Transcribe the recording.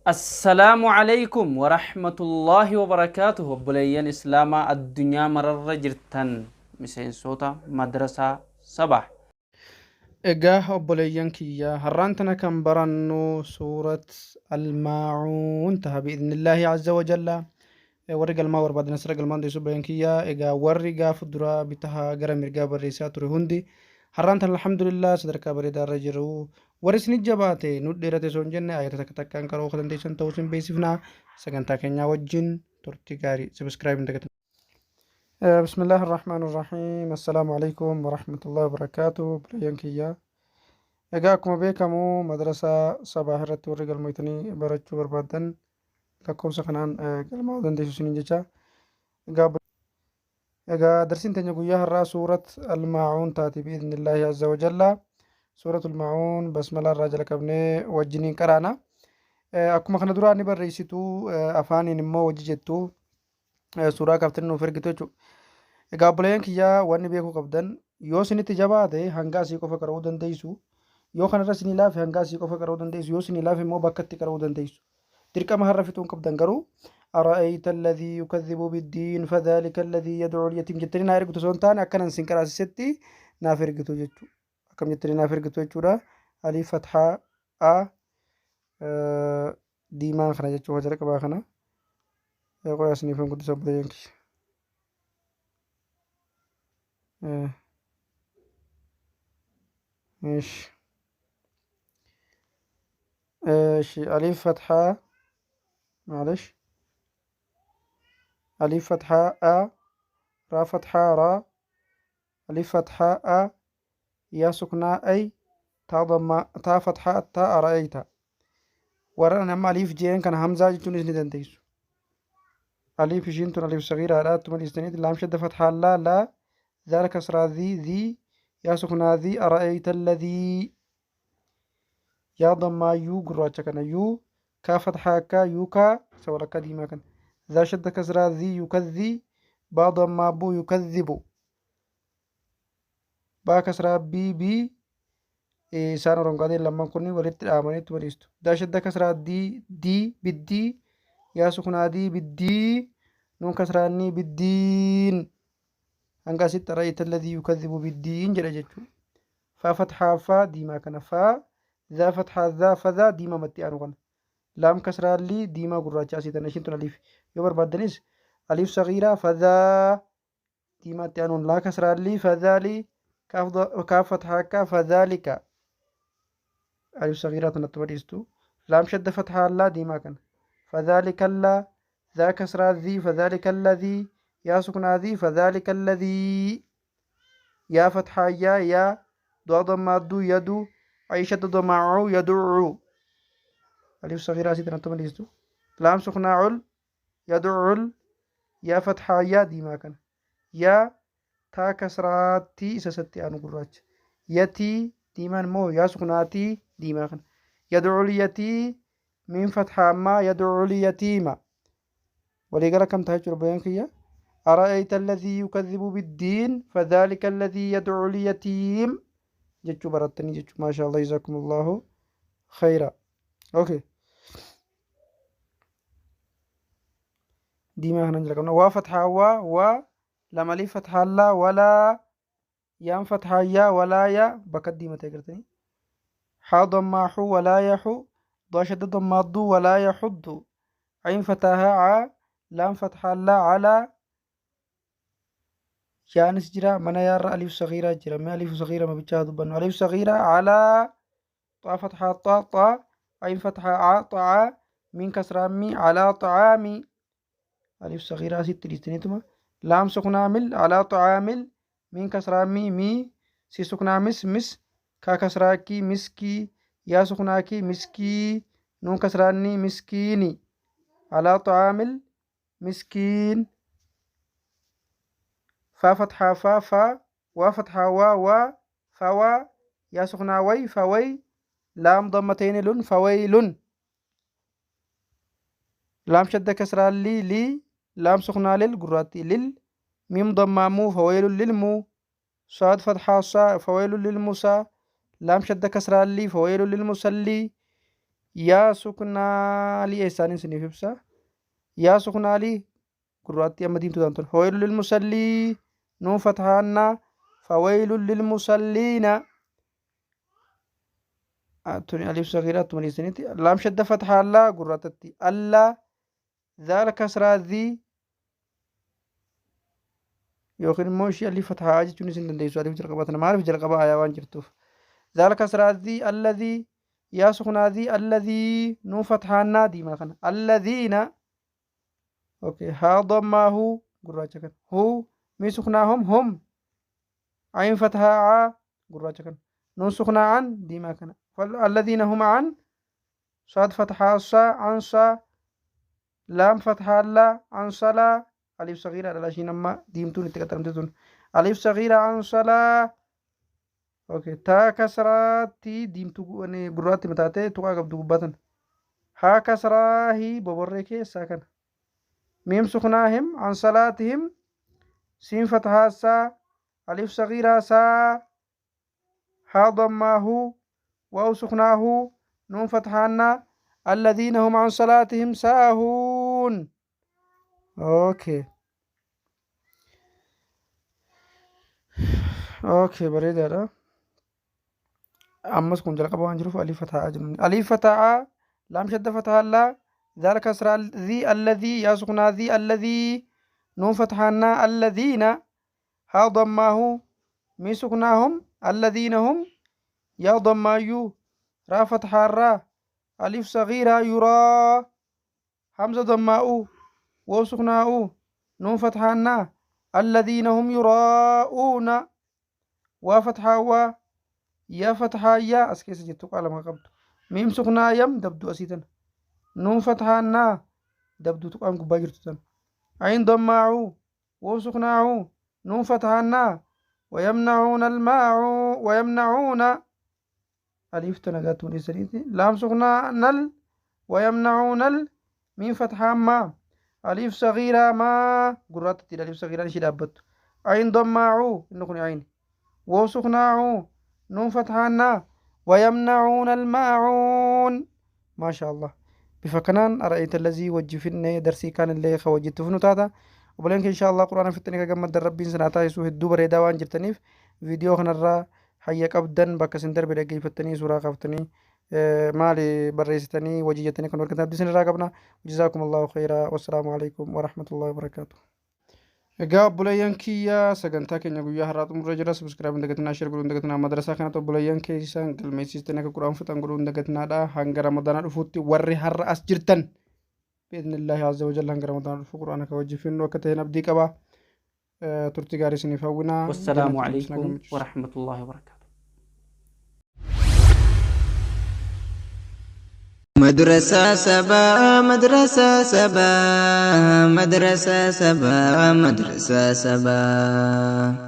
Assalaamu Aleeykum Warahmatullaahi Wabarakaatuh Obboleeyyan Islaamaa addunyaa mararra jirtan miseensoota madrasaa Sabah. Egaa obboleeyyan kiyya har'aan tana kan barannu suurat Al-Maa'uun taha bi'idhnillaahi azza wa jalla. Warri galmaa barbaadan asirra galmaan deessu obboleeyyan kiyya. Egaa warri gaafa duraa bitahaa gara mirgaa barreessaa ture hundi har'aan tana alhamdulillah sadarkaa bareedaa irra jiru. Warri isinit jabaate nu dheerate osoo hin jenne ayata takka takkaan qara'uu akka dandeessan ta'uu isin beeksifna. Sagantaa keenyaa wajjin turtii gaarii. Subscribe hin dagatinaa. Bismillaahi Irrahmaan Irrahiim. Assalaamu alaikum warahmatullahi wabarakaatu. Obboleeyyan kiyya. Egaa akkuma beekamu madrasaa Sabaah irratti warri galmoytanii barachuu barbaaddan lakkoofsa kanaan galmaa'uu dandeessu isiniin jecha. Egaa Egaa darsiin teenya guyyaa har'aa suurat al-maa'uun taati bi'iznillaahi azza wa jalla. Suuratul maa'uun basmalaa irraa jalqabnee wajjiniin qaraana. Akkuma kana duraa ni barreessitu afaaniin immoo wajji jettu suuraa kaaftanii nuuf ergitu jechuudha. Egaa obboleeyyan kiyyaa wanni beekuu qabdan yoo isinitti jabaate hanga asii qofa qara'uu dandeessu. Yoo kanarra isinii laafe hanga asii qofa qara'uu dandeessu. Yoo isinii laafe immoo bakka itti qara'uu dandeessu. Dirqama har'a fixuu hin qabdan garuu ara'ayta alladhii yukadhibu biddiin fadhaalika alladhii yad'u al-yatiim jettanii naa ergitu osoo hin taane akkanan isin qaraasisetti naaf ergitu jechuudha. Akkam jettanii naaf ergitu jechuudha. Aliif fathaa a diimaa kana jechuudha jalqabaa kana. Qoyaa isiniif hin guddisa obboleeyyan kiyya. Ishi. እሺ አሊፍ ፈትሓ معلش አሊፍ ፈትሓ አ ራ ፈትሓ ራ አሊፍ ፈትሓ አ ያ ሱክና አይ ታ ضማ ታ ፈትሓ ታ አረአይታ warra ani amma aliif jeen kana hamzaa jechuunis ni dandeessu. Aliif ishiin tun aliif sagiiraadha attuma dhiistaniiti laam shadda fathaa laa laa zaal kasraa dhii dhii yaa suknaa dhii ara'ayta alladhii Yaa dammaa yuu gurraacha kana yuu kaa fathaa kaa yuu kaa isa walakkaa diimaa kana zaa shadda kasraa zii yukazzii baa dammaa buu yukazzibu baa kasraa bii bii isaan oronqaateen lamman kunniin walitti dhahamanii itti bariistu daa shadda kasraa dii dii biddii yaa sukunaa dii biddii nuun kasraannii biddiin hanga asitti ara'ayta alladhii yukazzibu biddiin jedha jechuudha. Faa fathaa faa diimaa kana faa zaa fathaa zaa fadhaa diimaa matti aanu kana laam kasraa lii diimaa gurraacha asii tana ishiin tun aliif yoo barbaaddanis aliif sagiiraa fadhaa diimaatti aanuun laa kasraa lii fadhaa lii kaaf fathaa kaa fadhaalika aliif sagiiraa tanatti badhiistu laam shadda fathaa laa diimaa kana fadhaalika laa zaa kasraa dhii fadhaalika alladhii yaa suknaa dhii fadhaalika alladhii yaa fathaa yaa yaa du'a dammaa duu yadu عيشة ضماعو يدعو ألف صغيرة سيدنا أنتم ليستو لام سخنا عل يدعو ال يا فتحة يا ديما كان يا تا كسراتي إسا أنو قراج يتي ديما مو يا سخناتي ديما كان يدعو اليتي من فتحة ما يدعو اليتيم وليقرأ كم تهجر بيانك يا أرأيت الذي يكذب بالدين فذلك الذي يدعو اليتيم جتشو برتني جتشو ما شاء الله جزاكم الله خيرا أوكي ديما هنا نجلك وا فتحة وا وا لما لي فتحة لا ولا يام فتحة يا ولا يا بكت ديما تقرتني حا ضم حو ولا يحو ضا شد ضم ضو ولا يحض عين فتاها ع لام فتحة لا على yaanis jira mana yaarra aliif sagiiraa jira mee aliif sagiira ma bichaa dubbannu aliif sagiira calaa xaa fatxaa xaa xaa ayn fatxaa aa xaa miin kasraa mi calaa xacaami aliif sagiiraa asitti dhiistaniituma laam suknaa mil calaa xacaamil miin kasraa mi mi si suknaa mis mis kaa kasraa kii miskii yaa suknaa kii miskii nuun kasraa ni miskiini calaa xacaamil miskiin faa fatxaa faa faa waa fatxaa waa waa fawaa yaa suknaa way faway laam dammatayni lun fawaylun laam shadda kasraa lii lii laam suknaa lil gurraattii lil miim dammaa muu fawaylun lil muu saad fatxaa saa fawaylun lil musaa laam shadda kasraa lii fawaylun lil musallii Yaa suknaalii eessaan isiniif ibsa. Yaa suknaalii gurraattii amma diimtuu ta'an tun. Fawailul lilmusallii nuun fathaannaa fawailul lilmusalliina. Tuni alif sagiiraa attuma dhiistanitti. Laam shadda fathaallaa gurraattatti. Allaa zaal kasraa zii yookiin immoo ishii alif fathaa jechuun isin dandeessu alif jalqaba tana maaliif jalqaba ayaa waan jirtuuf. Zaal kasraa zii alladhii yaa suknaa zii alladhii nuun fathaannaa diimaa kana alladhiina. Okay, haa dammaa huu gurraacha kana huu mii suknaa hum hum ayin fathaa aa gurraacha kana nuun suknaa an diimaa kana alladhiina hum an saad fathaa saa an saa laam fathaa laa an salaa alif sagiiraa dhala ishiin amma diimtuun itti qaxaramte tun alif sagiiraa an salaa. Okay, taa kasraatti diimtuu gurraatti mataatee tuqaa qabdu gubbaa tana. Haa kasraahii boborree keessaa kana. Miim suknaahim an salaatihim siin fathaa saa alif sagiiraa saa haa dammaahuu waaw suknaahuu nuun fathaannaa alladhiina hum an salaatihim saahuun. Okay. Okay, bareedaadha. Ammas kun jalqaba waan jiruuf alif fathaa jennuun. Alif fathaa laam shadda fathaa laa zaal kasraa dhii alladhii yaa suknaa dhii alladhii nuun fathaannaa alladhiina haa dammaahu mii suknaahum alladhiina hum yaa dammaayyuu raa fathaarraa alif sagiiraa yuraa hamza dammaa'uu waw suknaa'uu nuun fathaannaa alladhiina hum yuraa'uuna waa fathaa waa yaa fathaa yaa as keessa jirtu qaalama qabdu miim suknaa yam dabduu asii tana nuun fathaannaa dabduu tuqaan gubbaa jirtu tana ayin dammaa'uu waw suknaa'uu nuun fathaannaa ويمنعون الماعون ويمنعون ألف تنقات من لام سكنا نل ويمنعون ال ميم فتحة ما ألف صغيرة ما قرات ألف صغيرة نشي دابت عين ضماعو إنكم عين واو سكناعو نون فتحة نا ويمنعون الماعون. ما شاء الله بفكنان أرأيت الذي وجفني درسي كان اللي خوجت فنو وبلانك إن شاء الله قرآن في التنيكا قمد ربي سنعطاه سوه الدوبر داوان جرتنيف فيديو خنرا حياك أبدا بك سندر بلقي فتني سورة خفتني مالي بريستني وجيتني كن وركتنا بدي راقبنا. جزاكم الله خيرا والسلام عليكم ورحمة الله وبركاته. Egaa obboleeyyan kiyya sagantaa keenya guyyaa har'aa xumurra jira. Subscribe hin dagatinaa, share godhuu hin dagatinaa. Madrasaa kanatti obboleeyyan keessan galmeessistanii akka qura'aan fixan godhuu hin dagatinaadha. Hanga Ramadaanaa dhufuutti warri har'a as jirtan bi'idhnillaahi azza wa jalla hanga Ramadaanaa dhufu qura'aana akka wajjin finnu akka ta'een abdii qaba. Turtii gaarii isiniif hawwina. والسلام عليكم ورحمة الله وبركاته. مدرسة سبا مدرسة سبا مدرسة سبا مدرسة سبا.